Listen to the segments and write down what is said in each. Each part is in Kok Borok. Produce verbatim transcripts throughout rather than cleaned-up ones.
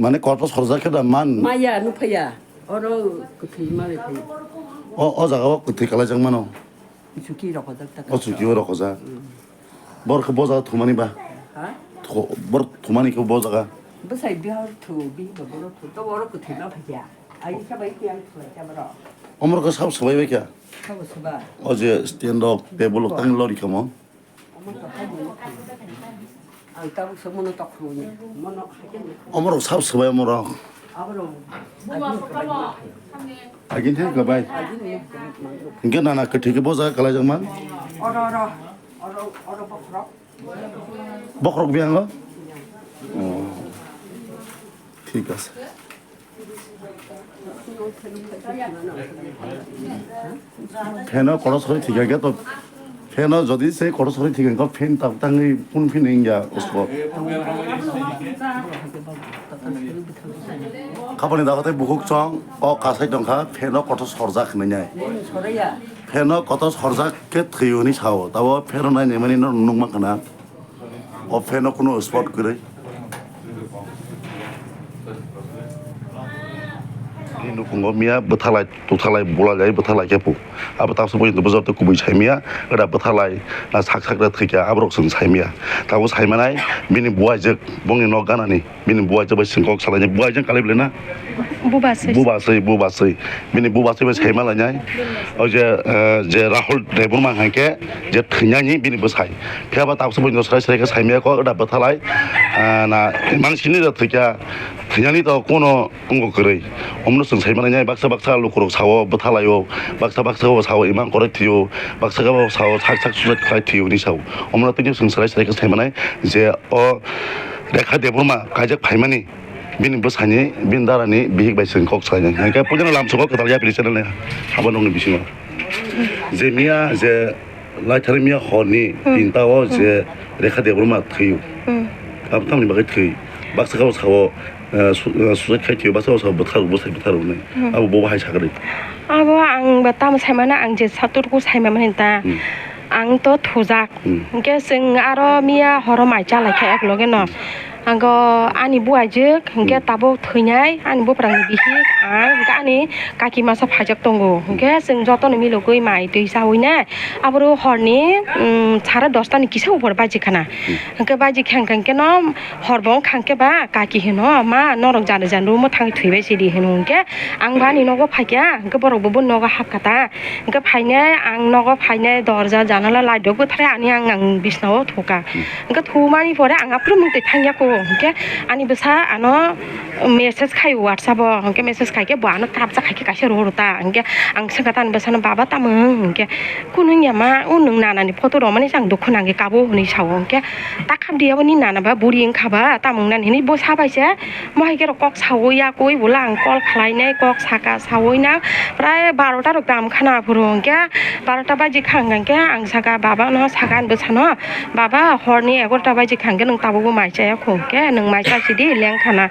Mane kotor sorjak khe da man. Maya nuphaya. Oro kwthwi malai phai. O, o jaga o kwthwi kalaijak mano. Chuki rokojak ta. O chuki o rokojak. Bor khe bo jaga thumani ba. Ha? Tho-, bor thumani khe bo jaga. Bwsai bihar thu, bihar boro thu. To oro kwthwi ma phaiya. Ai sa bai tiang thulai ta boro. Omor khe sab swbai bai kha. Sabo swbai. O je stand rok, table rok tang lori kha mo. Ang tabuk se mono tok khuluni. Mono haikhe ni. Omorok sab swbai omorok. Aborok. Agin thai ka bai. Agin ni. Hingke nana kwthwi khe bo jaga kalaijak man. Oro, oro. Oro, oro bokhorok. Bokhorok biyango? Oh. Thik ase. Fan o kotor sori thik khe to, fan o jodi se kotor sori thik khe fan tak tangwi kun phin wngya usbo. Khapani dago tei bukhuk chong kok kasai tongkha, fan o kotor sorjak hinwi nai. Fan o kotor sorjak khe thwi hwnwi sao, tabo fan o nai naimani no nukma khna. O fan o kunu spot kwrwi. Ni nukhungo miya bwthalai, tuthalai, bulalai, bwthalai khe pu. Abo tamsa pojonto bwsarok tei kubui saimiya, eda bwthalai, na sak sak da thwikha, aborok chwng saimiya. Tabuk saimanai, bini buaijwk, bongni nok ganani, bini buaijwk bai chwng kok salaini, buaijwk kalai bwlai na? Bubaswi. Bubaswi, bubaswi. Bini bubaswi bai saima lainai. O je, eh, je Rahul Debbarma hai khe, je thwinani bini bwsai. Phiya ba tabuk se buino srai srai khe saimaya kok, da bwthalai. Ah, na, mansini da thwikha, thwinani to kono wngkha kwrwi. Omno chwng saima lainai, baksa baksa lukurok sao bwthalaio, baksa baksa bo sao imang kwrwi thwio, baksa bo sao sak sak suicide khlai thwio hinwi sao. Omno tini chwng srai srai khe saimanai je o Rekha Debbarma kaijak phaimani. Bini bwsani, bini darani bihik bai chwng kok salainai. Hingke puilano lamsongo kwtal yapri channel ni haba nokni bisingo. Je miya, je laithari miya horni Hmm. tinta o je Rekha Debbarma thwiyo. Hmm. Abo tamni bagwi thwi. Baksa kabo sao, eh, su-, eh, suicide khai thwiyo, baksa kabo sao bwthar, bwsai bwthar rwnai. Hmm. Abo bo bahai sakari. Abo ang ba tamo saimano, ang je saturku saimamani ta. Hmm. Ang to thujak. Hmm. Hingke chwng aro miya horo mai chalai kha ek loge no. Hmm. Ango ani buaijwk, hingke Hmm. tabuk thwinai ani buprangni bihik, ang hingke ani kaki masa phaijak tongo. Hingke chwng jotono milogwi mai twi chawi nai. Aboro horni, um, sare dosta ni kisa upor baji khana. Hmm. Hingke baji kha hingke no hor bo wngkha hingke ba kaki hino, "Ma, norok jani jani room o thangwi thwibai sidi," hino hingke ang bo ani nogo phaikha, hingke borok bo boni nogo hapkha ta. Hingke phainai, ang nogo phainai, dorja, janala light rok bwtharwi ani ang, ang bisnao thuka. Hingke thumani pore ang aphuru mwtwi thangya kho. Hingke ani bwsa ano message khai WhatsApp o. Hingke message khai khe bo ano kapjak khai khe kaisa rw rw ta. Hingke ang swngkha ta ani bwsano, "Baba, tamo wng?" Hingke, "Kunu wngya ma, o nwng nanani photo rwmani se ang dukhu nangkhe kabo," hwnwi sao. Hingke, "Ta kham di, aboni nana ba buri wngkha ba, tamo wng nani?" hwnwi bo sa bai se. Mo hai khe rok kok saui yakui bo lang call khlainai, kok saka saui na prai barota rok tamo khana aphuru hwnkhe barota baji kha hwnkhe ang saka baba no saka ani bwsano, "Baba, horni egarota baji kha hwnkhe nwng tabukbo mai chaya kho hwnkhe nwng mai cha sidi leng khana,"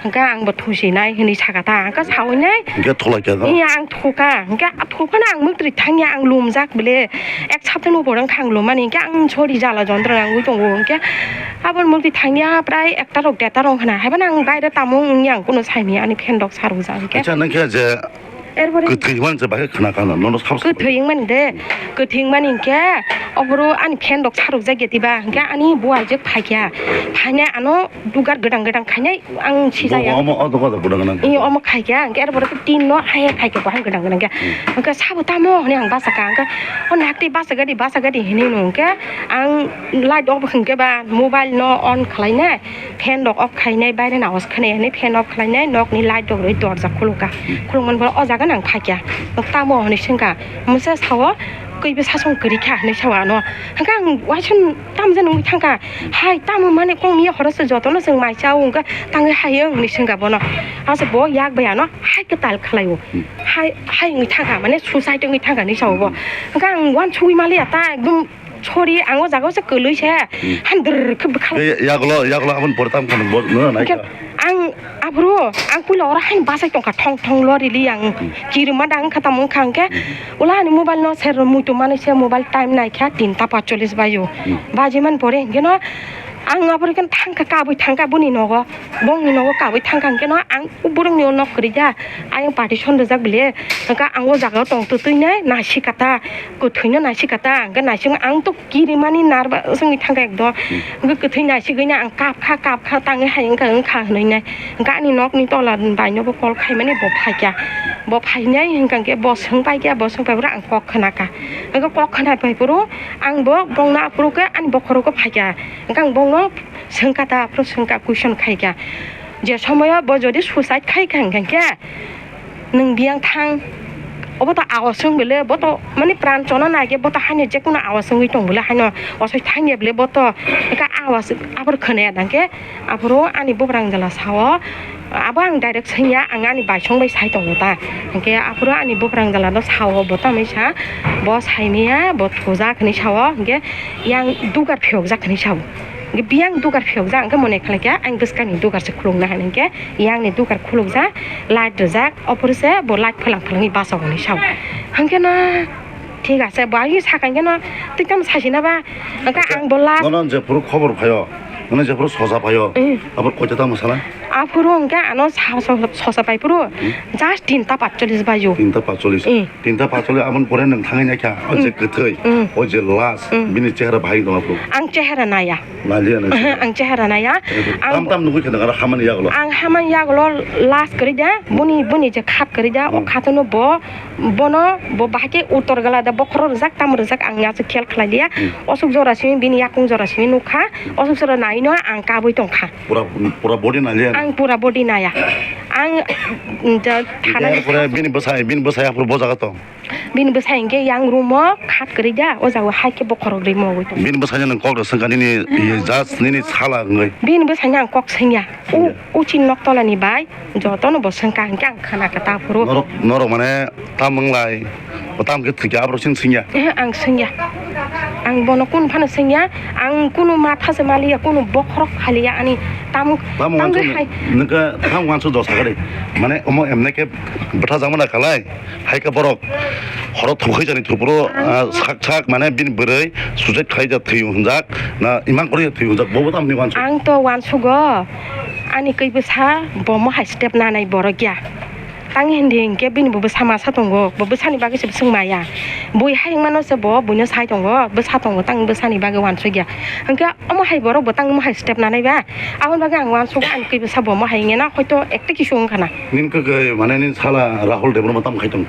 hwnkhe ang bo thusi nai hwnwi saka ta hwnkhe saui nai. Hwnkhe thulai kha no? Iya, ang thuka hwnkhe thuphano ang mwktwi thangya, ang lumjak bile ek sapta no borang khang lumani hwnkhe ang sori jala jontrona wngwi tongo hwnkhe. Aboni mukti thangya prai ekta rok deta rok hwna. Haibano ang baire tamo wngya, ang kuno saimanya, ani fan rok sa rwjak hwnkhe. Acha, nang khe je Erpore kwthwi hwnmani je bahai khna khna, nono sab kwthwi wngmani de, kwthwi wngmani hwnkhe, ophuru ani fan rok sa rwjak ya diba, hwnkhe ani buai je phaikya, phainai ano dugar gwdang gwdang khainai, ang sijaya. Bo omo o dogo do gwdang gwdang. Iyo, omo khaikya, hwnkhe erpore tin no hai hai khaikya, bahai gwdang gwdang khe. Hmm. Hwnkhe sabo tamo hwnwi ang bachakha, hwnkhe o nakti bachagadi, bachagadi hinwi no hwnkhe ang light off hwnkhe ba mobile no on khlainai, fan rok off khainai, baire ni awas khwnai hwnwi fan off khlainai, nokni light rok rwi dorja khulukha. Khulukmani pore o jaga no ang phaikha. Tamo hwnwi swngkha, mwsa sao, "Kwi bwsasong kwrwi kha?" hwnwi sao ano. Hwnkhe ang uaisuk tamo je nungwi thangkha. "Hai, tamo mani kong miya horo se jotono chwng mai chao," hwnkhe tangwi hai hwnwi swngkha bono. Asa bo yak bai ano hai kwtal khlaio. Hai, hai wngwi thangkha, mane suicide wngwi thangkha hinwi sao bo. Hwnkhe ang uansugwi maliya ta ekdom. Sorry, ang o jaga o se kwlwi se. Hmm. Handr khe bwkha. Be, yagulo, yagulo aboni pore tam khano bo, no, nai. Hwnkhe ang aphuru, ang puila oro haino bachai tongkha, thong thong lorili ang. Hmm. Kirima da wngkha tamo wngkha hwnkhe. Hmm. Ula ani mobile no ser muitu manwi se mobile time naikha tinta patchollis baio. Hmm. Baji man pore hwnkhe no Ang aboni khe thangkha, kabui thangkha boni nogo, bongni nogo kabui thangkha, hwnkhe no ang o borokni o nok kwrwi da, ayang partition rijak bile, hwnkhe ang o jaga o tong twtwi nai, naisika ta, kwthwino naisika ta, hwnkhe naising ang to kirimani nervous wngwi thangkha ekdom, hwnkhe kwthwi naisigwi nai ang kapkha, kapkha tangwi hai wngkha, wngkha hwnwi nai, hwnkhe ani nokni tola bai no bo call khaimani bo phaikha, bo phainai hwnkha hwnkhe bo swng paikha, bo swng pai phuru ang kok khna kha, hwnkhe kok khna pai phuru ang bo bongno aphuru khe ani bokhorok o phaikha. Hwnkhe ang bongno swngkha ta, aphuru swngkha, question khaikha. Je somoyo bo jodi suicide khaikha hwnkhe, nwng biyang thang, obo to awas wng bele, bo to mani pran chona nai khe, bo to haino je kono awas wngwi tong bele, haino osoi thangya bele, bo to hwnkhe awas abor khwnaya da hwnkhe, aphuru ani bubrang jala sao, abo ang direct swngya, ang ani baisong bai sai tongo ta, hwnkhe aphuru ani bubrang jala no sao, bo tamni sa, bo saimaya, bo thujak hinwi sao, hwnkhe yang dugar phiyokjak hinwi sao. Hwnkhe biyang dugar phiyokjak, hwnkhe mone khlaikha ang bwskangni dugar se khulukna hinwi, hwnkhe yangni dugar khulukjak, light rijak, ophuru se bo light phelang phelangwi bachago hinwi sao. Hwnkhe no thik ase, bo ai sakha hwnkhe no twi tamo saisina ba, hwnkhe ang bo last. Nono jephuru khobor phaio, nono jephuru sosa phaio, Eh. Aphuru koita tamo sala? Aphuru hwnkhe ano sa-, so-, sosa pai phuru Hmm. Just tinta patchollis bajo. Tinta patchollis. Eh. Tinta patchollis aboni pore nwng thangwi naikha, o je Hmm. Kwthwi, Hmm. O je lash, Hmm. Bini chehara bahai tongma phuru. Ang chehara naya. Naliya, naliya. Ang chehara naya. Tam tam nugwi kheno aro hamani yagulo. Ang hamani yagulo last kwrwi da, boni, boni je khat kwrwi da, o Hmm. Khatno bo, bono, bo bahai khe uttor gala da, bokhorok rijak, tamo rijak, ang aswk khel khlai liya. Hmm. Osuk jora simi, bini yakung jora simi nukha, osuk jora naino ang kabui tongkha. Pura, pura body naliya. Ang pura body naya. Ang, mm, ja, thana Pore bini bwsai, bini bwsai aphuru bo jaga tong. Bini bwsai hwnkhe yang room o khat kwrwi da, o jaga o hai khe bokhorok rwi mogwi tong. Bini bwsai no nwng kok da swngkha nini, iye, just nini sala wngwi. Bini bwsai no ang kok swngya. O, Swngya. O chini nok tola ni bai joto no bo swngkha hwnkhe ang khna kha ta phuru. Norok, norok mane tam wnglai, bo tam khe thwikha aborok chini swngya. Eh, ang swngya. Ang bono kun phano swngya. Ang kunu matha se maliya, kunu bokhorok khaliya ani tam, Tam tam wansu hai. Nwngkha tam wansu dosa gari. Mane omo emne khe bwtha jamana khalai. Hai khe borok horo thukhai jani thupuro, ah, sak sak mane bini bwrwi suicide khlai ja thwi hwnjak, na imang kwrwi thwi hwnjak, bobo tamni wansu. Ang to wansugo, ani kwi bwsa bo mohai step nanai borok ya. Tang hindi hinkhe bini bo bwsa masa tongo, bo bwsani bagwi se bwswng maya. Bui hai wngmano se bo buino sai tongo, bwsa tongo, tang bwsani bagwi wansuk ya. Hinkhe omo hai borok bo tang omo hai step nanai ba. Aboni bagwi ang uansukha, ani kwi bwsa bo omo hai wngya na, hoito ekta kisu wngkha na. Nini kwkwi, mane, nini sala Rahul Debbarma tamo khai tongo?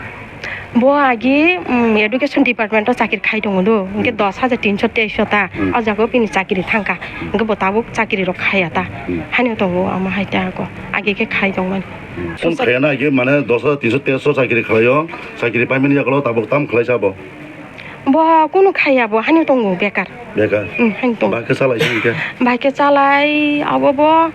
Bo agi, um, education department o chakri khai tongo do. Hinkhe Hmm. Dos hajar tinso teis o ta. Hmm. O jaga o bini chakri thangkha. Hmm. Hinkhe bo tabuk chakri rok khaya ta. Hmm. Haino tongo omo hai ta ko. Agi khe khai tongmani. Hmm. Chwng khaya na agi, mane, dos hajar tinso teis o chakri khlaio. Chakri paimani yagulo tabuk tamo khlaisa bo? Bo kunu khaiya, bo haino tongo bekar. Bekar? Hmm, haino tongo. Bahai khe chalai se hinkhe? Bahai khe chalai, abo bo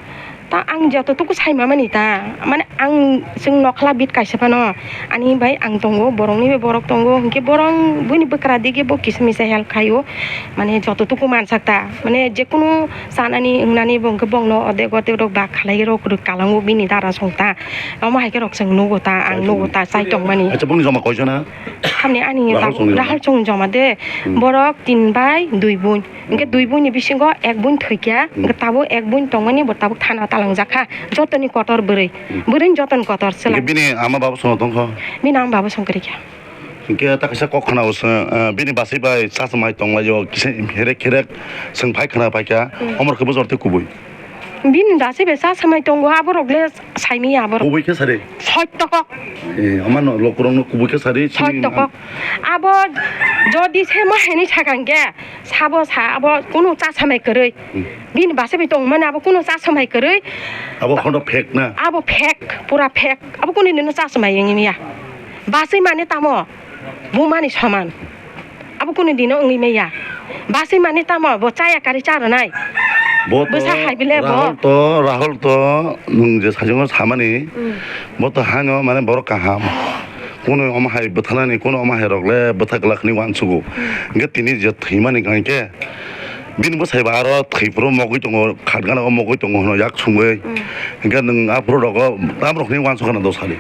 ta ang joto tuku sai mamani ta, mane ang chwng nokhla bit kaisa phano ani bai ang tongo, borokni bai borok tongo, hinkhe borok buini bwkra dige bo kisa misa help khaio, mane joto tuku mansak ta, mane jekunu chanani wngnani bo hinkhe bongno odek odek rok bak khalai rok rwk kalango bini dara song ta, omo hai khe rok chwng nugo ta, ang nugo ta, chai tongmani. Acha, bongni joma koijona? Hamni ani Rahul tabuk Chongni Rahul Chongni joma de. Hmm. Borok tin bai dui bun. Hinkhe dui bun ni bisingo ek bun thwikha. Hmm. Hinkhe tabuk ek bun tongmani bo tabuk thana talangjak kha. Jotoni kotor bwrwi. Hmm. Bwrwini jotoni kotor se. Hinkhe bini ama baba songno tongkha? Bini ama baba song kwrwikha. Hinkhe ta kaisa kok khna o se, eh, bini bachai bai chachomai tonglaio, kisa herek herek chwng phai khna paikha. Hmm. Omor khe bujor tei kubui. Bini bachai bai chachomai tongo, aborok le saimanya aborok. Kubui khe sari? Sotto kok. Eh, amano lokorokno kubui khe sari, sini Sotto kok. Abo jodi se ma hini sakang khe, sabo sa, abo kunu chachomai kwrwi. Hmm. Bini bachai bai tongmani abo kunu chachomai kwrwi. Abo khono fake na? Abo fake, pura fake. Abo kunu dino chachomai wngya. Bachai mani tamo? Bumani soman. Abo kunu dino wngwi maya. Bachai mani tamo bo chaya kari cha rwnai. Bo to Bwsa hai bile bo. Rahul to, Rahul to nwng je sajwkno samani, Hmm. Bo to haino mane borok kaham. Kunu omo hai bwtharnani, kunu omo hai rok le bwtha glak hinwi uansugo. Hmm. Hinkhe tini je thwimani hinkhe bini bwsai bo aro thwi phuru mogwi tongo, khat gana o mogwi tongo hwnwi yak sungwi. Hmm. Hinkhe nwng aphuru rogo tam rok hinwi uansukha na dosari.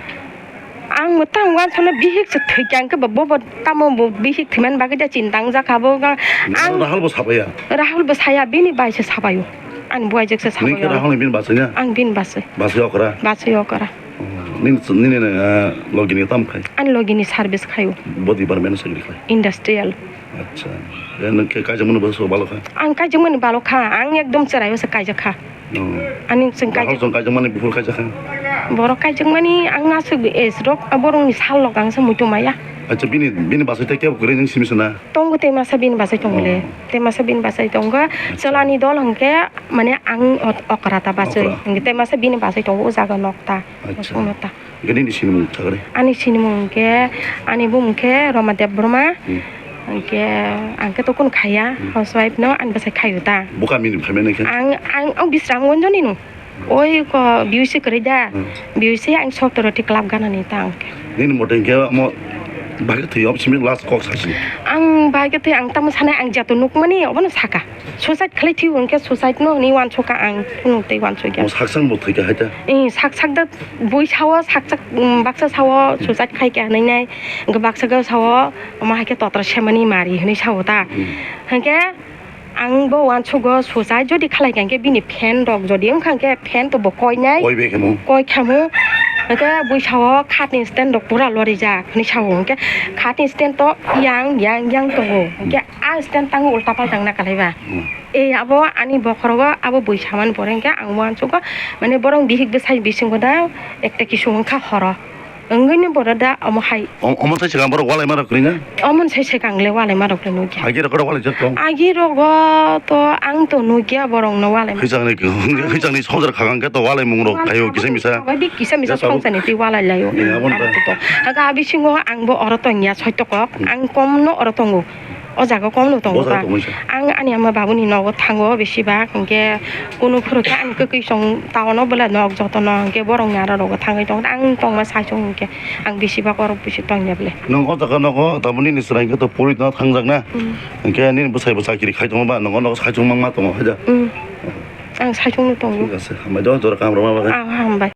Ang bo tamo uansukna bihik se thwikha, hwnkhe bo, bo, bo tamo bo bihik thwimani bagwi da chinta wngjak kha bo, ang Rahul bo saphaiya? Rahul bo saya, bini bai se saphaio. Ani buaijak se Nini khe sabo. Rahul ni bini bachai na? Ang bini bachai. Bachai okra? Bachai okra. Oh, nini, nini, ah, logi ni tam khai? Ani logi ni service khaio. Bo department o chakri khlai? Industrial. Acha. Ya, nwng khe kaijakmani bo so balo kha? Ang kaijakmani balo kha. Ang ekdom chwraio se kaijak kha. Oh. Ani chwng Rahul kaijak- chwng kaijakmani buphuru kaijak kha? Borok kaijakmani ang aswk age rok, borokni sal rok ang se muitu maya. Acha, bini, bini bachai tei kebo kwrwi nwng simi sana? Tongo tei masa bini bachai tongo le. Oh. Tei masa bini bachai tongo. Acha. Chwlani dol hwnkhe mane ang ot-, okra ta bachai. Okra. Hwnkhe tei masa bini bachai tongo o jaga nokta. Acha. Mosong nokta. Hwnkhe nini sinimung sakhe? Ani sinimung hwnkhe, ani bumung khe Roma Debbarma. Hmm. Hwnkhe ang khe to kunu khaiya, Hmm. housewife no ani bwsai khaio ta. Bo kamini phaimani khe? Ang, ang, ang Bisramganj ni no. Oi ko B U C kwrwi da. Hmm. B U C ang sotoro ti club ganani ta ang khe. Nini mote hwnkhe omo bahai khe thwi obo simi last kok sasi. Ang bahai khe thwi ang tamo sanai ang jeto nukmani obono saka. Suicide khlai thwi hwnkhe suicide no hwnwi uansukha ang, phunuk tei uansukya. Mo saksa bo thwi kha hai ta? Eh, sak sak da bui sao, sak sak, um, baksa sao suicide khai kha hwnwi nai. Hwnkhe baksa ga sao omo hai khe totra semani mari hwnwi sao ta. Hmm. Hwnkhe Ang bo uansukgo suicide jodi khalai kha hwnkhe bini fan rok jodi wngkha hwnkhe fan to bo koinai. Koi bai khamu. Koi khamu. Hwnkhe bui sao khatni stand rok pura lorijak hinwi sao hwnkhe khatni stand to yang yang yang tongo. Hwnkhe a stand tango ulta palta wngna kalaiba. Hmm. E abo ani bokhorogo abo bui samani pore hwnkhe ang uansukgo mane borok bihik bwsai bisingo da ekta kisu wngkha horo. Wngwi ni borok da omo hai. Om-, omo sai swkang borok walai ma rok kwrwi na? Omo sai swkang le walai ma rok le nukya. Agi rok walai jak tong? Agi rogo to ang to nukya borok no walai ma. Hwijang ni, hwijang ni songjak khakang khe to walai mung rok khaio kisa misa. Bai kisa misa. Ya, tabuk. Songjak ni twi walai laio. Ni, abo no. Abo to. Aga bisingo ang bo oro tongya soito kok. Hmm. Ang kom no oro tongo. O jaga kom no tongo. Bo jaga ta. Tongo sa. Ang ani ama babuni nogo thango besi bak hwnkhe kunu phuru khe ani kwkwi song town o bwla nok joto no hwnkhe borok ni aro rogo thangwi tongo. Ang tongma saichung hwnkhe ang besi bak oro besi tongya bwle. Nwng o jaga nogo tamoni ni chwrai hwnkhe to puri no thangjak na. Hmm. Hwnkhe nini bwsai bo chakiri khai tongo ba nwng o nogo saichung mangma tongo hai da. Hmm. Ang saichung no tongo. Thik ase, hambai do, jora kaham rwma bagwi. Ah, hambai.